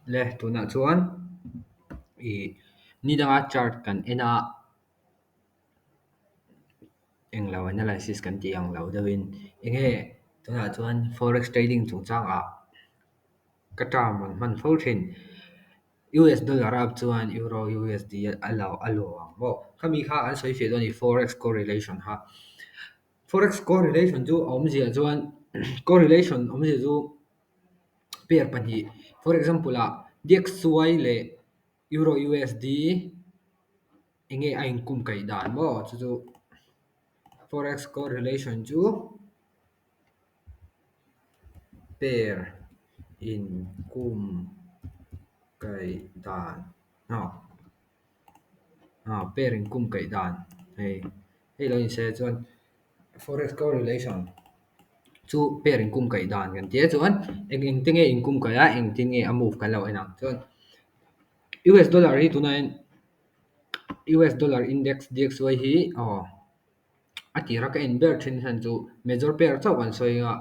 Le tunah chuan ih ni danga chart kan en a englo analysis kan tih ang lo deuhin enge tunah chuan forex trading chungchangah ka term an hman fo thin. US dollar a up chuan euro USD a lo a luah ang maw? Khami kha an sawi fiah dawn a ni forex correlation kha. Forex correlation chu a awmzia chuan correlation awmzia chu pair pahnih for example ah DXY leh euro USD enge a inkum kaih dan maw chu chu forex correlation chu pair inkum kaih dan ah pair inkum kaih dan hei hei lo inse chuan forex correlation chu pair inkum kaih dan kan tia chuan eng eng te nge inkum kaih a engtin nge a move kan lo en ang chuan U_S dollar hi tunah hian U_S dollar index D_X_Y hi aw a tira ka en ber thin hian chu major pair chauh kan sawi anga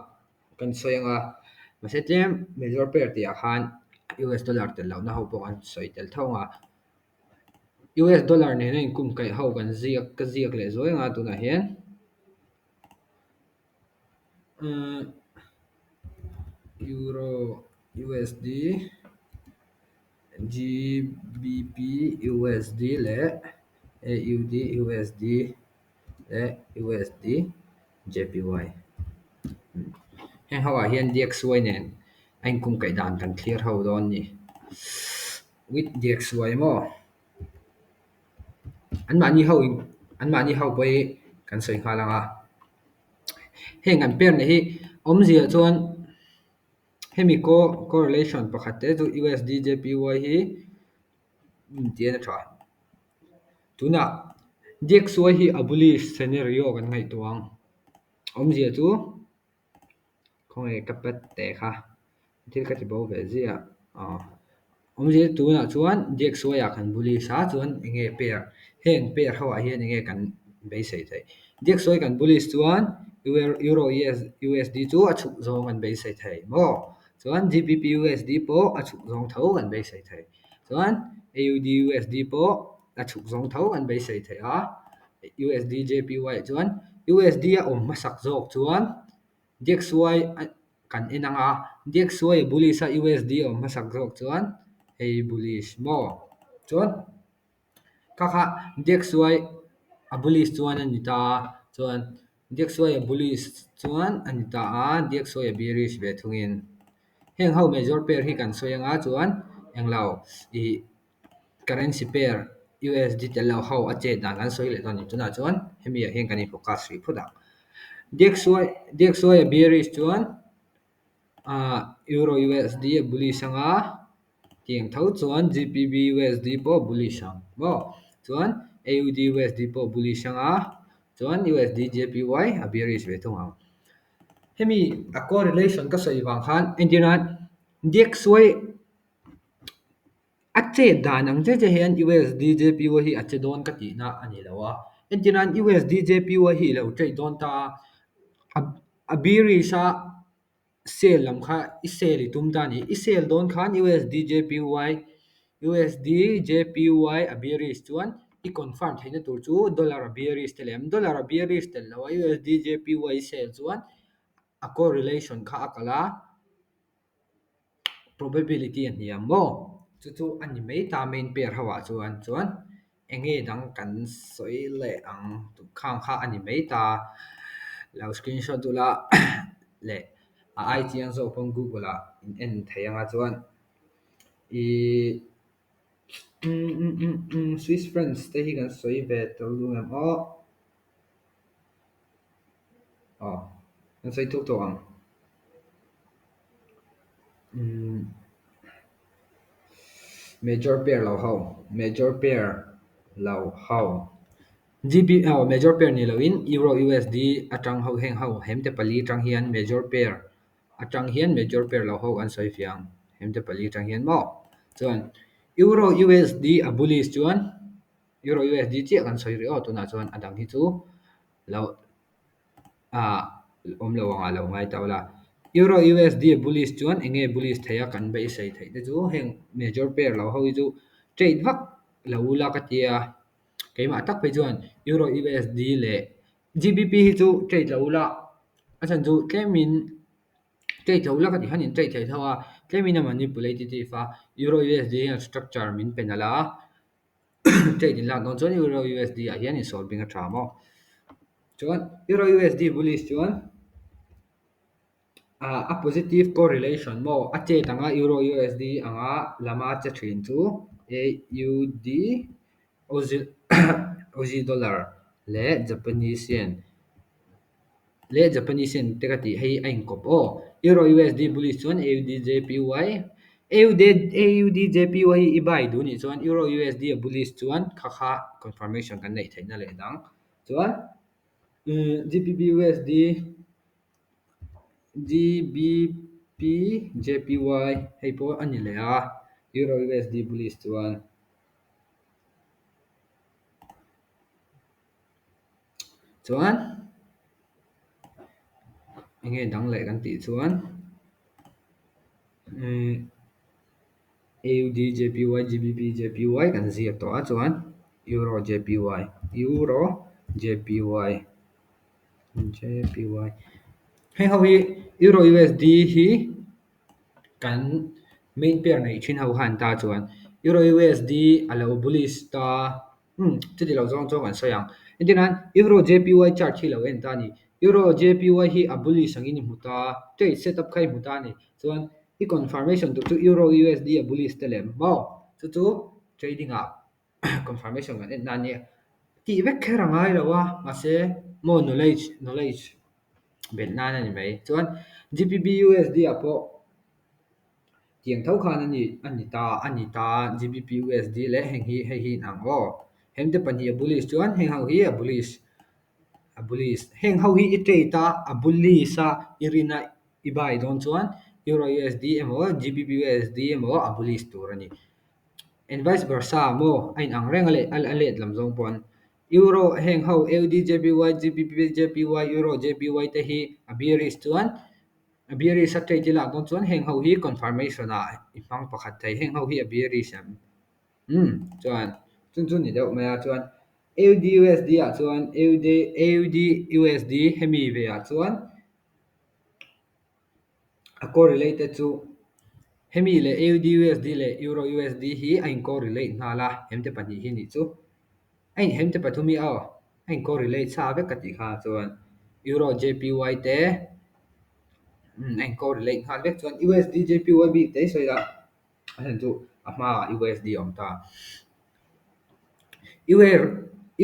kan sawi anga mahse tlem major pair tih ah khan U_S dollar tel lohna ho pawh kan sawi tel tho anga U_S dollar nena inkum kaih ho kan ziak ka ziak leh zuai anga tunah hian umm euro U_S_D G_B_P U_S_D leh A_U_D U_S_D leh U_S_D J_P_Y heng ho ah hian D_X_Y nen a inkum kaih dan kan thlir ho dawn a ni with D_X_Y maw anmahni ho in anmahni ho pawh hi kan sawi nghal ang a heng an pair na hi awmzia chuan hemi correlation pakhat te chu U_S_D J_P_Y hi tian a tha tunah D_X_Y hi a bullish scenario kan ngaihtuah ang awmzia chu khawnge ka pet teh kha thil ka ti bo ve ziah aw awmzia tunah chuan D_X_Y ah kan bullish a chuan enge pair heng pair ho ah hian enge kan beisei theih D_X_Y kan bullish chuan euro U_S_D chu a chhuk zawng kan beisei thei maw chuan G_B_P U_S_D pawh a chhuk zawng tho kan beisei thei chuan A_U_D U_S_D pawh a chhuk zawng tho kan beisei thei a U_S_D J_P_Y chuan U_S_D a awm hmasak zawk chuan D_X_Y kan en ang a D_X_Y a bullish a U_S_D a awm hmasak zawk chuan hei bullish maw chuan kha kha D_X_Y a bullish chuan a ni ta a chuan D_X_Y a bullish chuan a ni ta a D_X_Y a bearish ve thungin heng ho major pair hi kan sawi anga chuan englo ih currency pair U_S_D tel lo ho a chet dan kan sawi leh dawn a ni tunah chuan hemi ah hian kan in focus hrih phawt ang D_X_Y D_X_Y a bearish chuan ah euro U_S_D a bullish anga tiang tho chuan G_P_B U_S_D pawh a bullish ang maw chuan A_U_D U_S_D pawh a bullish anga chuan U_S_D J_P_Y a bearish ve thung ang hemi a correlation ka sawi vang khan entir nan D_X_Y A chet dan ang che che hian U_S_D_J_P_Y hi a che dawn ka tihna a ni lo a. Entir nan U_S_D_J_P_Y hi i lo trade dawn ta a, a bearish a sell lam kha i sell i tum ta a ni. I sell dawn khan U_S_D_J_P_Y U_S_D_J_P_Y a bearish chuan i confirm theihna tur chu dollar a bearish te lem. Dollar a bearish tel lo a U_S_D_J_P_Y i sell chuan a correlation kha a kalh a. Probability a hniam maw? Chu chu a ni mai ta main pair ho ah chuan chuan enge dang kan sawi leh ang khang kha a ni mai ta lo screenshot duh la leh a ai chiang zawk pawn google ah in en thei anga chuan ihh Swiss francs te hi kan sawi ve tel duh em aw aw kan sawi tuk tawh ang. Major pair lo ho major pair lo ho G_B aw major pair ni loin euro U_S_D atang ho heng ho hemte pali atang hian major pair atang hian major pair lo ho an sawi fiah ang hemte pali atang hian maw chuan euro U_S_D a bullish chuan euro U_S_D chiah kan sawi rih aw tunah chuan a dang hi chu lo. Ah awm lo ang ah lo ngai tawh la. Euro USD a bullish chuan eng nge bullish thei a kan beisei theih te chu heng major pair lo ho hi chu trade vak lo ula ka tia keimah tak phei chuan Euro USD leh GBP hi chu trade lo ula a chhan chu tlemin trade lo ula ka tih khan in trade thei tho a tlemin a manipulative a Euro USD hian structure min pe nalh a trade in lak dawn chuan Euro USD ah hian insawl bing a tha maw chuan Euro USD bullish chuan a positive correlation maw a chet anga Euro USD anga lama che thin chu AUD Aussie dollar leh Japanese yen leh Japanese yen te ka tih hei a inkawp aw. Euro USD bullish chuan AUD JPY AUD AUD JPY hi i buy duh nih chuan Euro USD a bullish chuan kha kha confirmation kan neih theihna leh dang chuan GBP USD GBP JPY hei pawh a ni leh a Euro USD bullish chuan. Chuan eng nge dang leh kan tih chuan umm AUD JPY GBP JPY kan ziak tawh a chuan Euro JPY Euro JPY JPY heng ho hi Euro USD hi kan main pair neih thin ho khan ta chuan Euro USD a lo bullish ta umm chuti lo zawng chuan kan sawi ang entir nan Euro JPY chart hi lo en ta a ni Euro JPY hi a bullish angin i hmu ta trade setup kha i hmu ta a ni chuan i confirmation tur chu Euro USD a bullish te lem maw chu chu trading ah confirmation kan en na a nia tih vek kher a ngai lo a mahse maw knowledge knowledge belh nan a ni mai chuan GBP USD ah pawh tiang tho khan a ni a ni ta a ni ta GBP USD leh heng hi hei hi inang aw heng te pahnih a bullish chuan heng ho hi a bullish a bullish heng ho hi i trade a a bullish a i rin a i buy dawn chuan Euro USD emaw GBP USD emaw a bullish tur a ni. And vice versa maw a inang reng a leh a let lam zawng pawn Euro heng ho AUD JPY GBP JPY Euro JPY te hi a bearish chuan a bearish a trade i lak dawn chuan heng ho hi confirmation ah i hmang pakhat thei heng ho hi a bearish em umm chuan chun chu ni deuh mai a chuan AUD USD ah chuan AUD AUD USD hemi ve ah chuan A correlated chu hemi leh AUD USD leh Euro USD hi a in correlate nghal a, hemte pahnih hi nih chu. A in hemte pathum hi aw a in correlate sa vek ka tih kha chuan Euro JPY te a in correlate nghal vek chuan USD JPY bik te sawi la a hlan chu a hmaah USD a awm ta.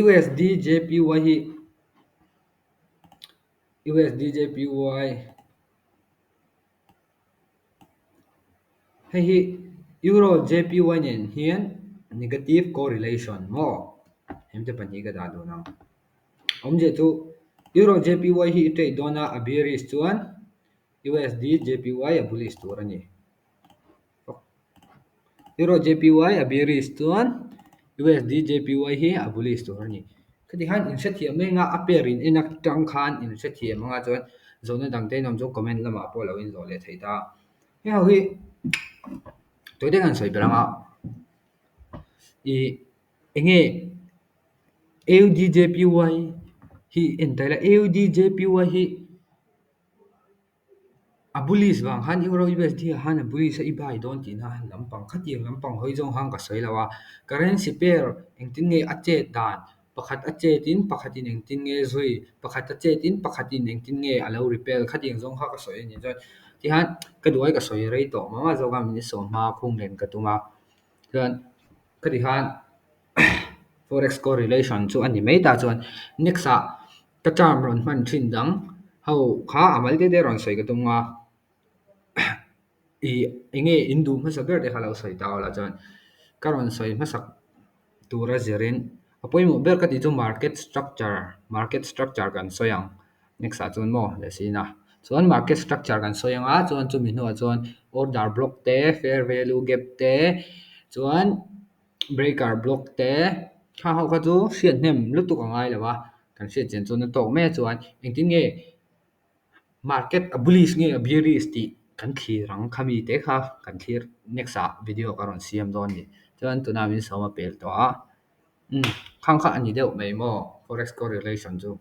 USD JPY hi USDJPY Hei hi Euro JPY nen hian negative correlation maw? Hemte pahnih ka dah dun ang. Awmzia chu Euro JPY hi i trade dawn a, a bearish chuan USD JPY a bullish tur a ni. Euro JPY a bearish chuan USD JPY hi a bullish tur a ni. Khati khan in hrethiam mai anga a pair in en atang khan in hrethiam anga chuan zawhna dang te in awm chu comment lamah pawh lo in zawh leh thei ta. Heng ho hi tute kan sawi ber anga ih eng nge AUD JPY hi en ta ila AUD JPY hi. A bullish vang khan Euro USD ah khan a bullish a i buy dawn tih na lampang khatiang lampang hawi zawng khan ka sawi lo a, currency pair engtin nge a chet dan pakhat a chet in pakhat in engtin nge zui pakhat a chet in pakhat in engtin nge a lo repel khatiang zawng kha ka sawi a ni chuan tikhan ka duai ka sawi rei tawh mah mah zawk a min sawm hma khung len ka tum a chuan khati khan forex correlation chu a ni mai ta chuan next ah. Ka term rawn hman thin dang ho kha a mal te te rawn sawi ka tum a, ih eng nge in duh hmasa ber te kha lo sawi ta ula chuan ka rawn sawi hmasak tura zirin a pawimawh ber ka tih chu market structure market structure kan sawi ang next ah chuan maw leh sin a chuan market structure kan sawi ang a chuan chumi hnuah chuan order block te fair value gap te chuan breaker block te kha ho kha chu hriat hnem lutuk a ngai lo a kan hriat chian chuan a tawk mai a chuan engtin nge Market a bullish nge a bearish tih kan thlir ang khami te kha kan thlir next ah video ka rawn siam dawn ni. Chuan tuna min sawm a pel tawh a. Khang kha a ni deuh mai maw forex correlation chu.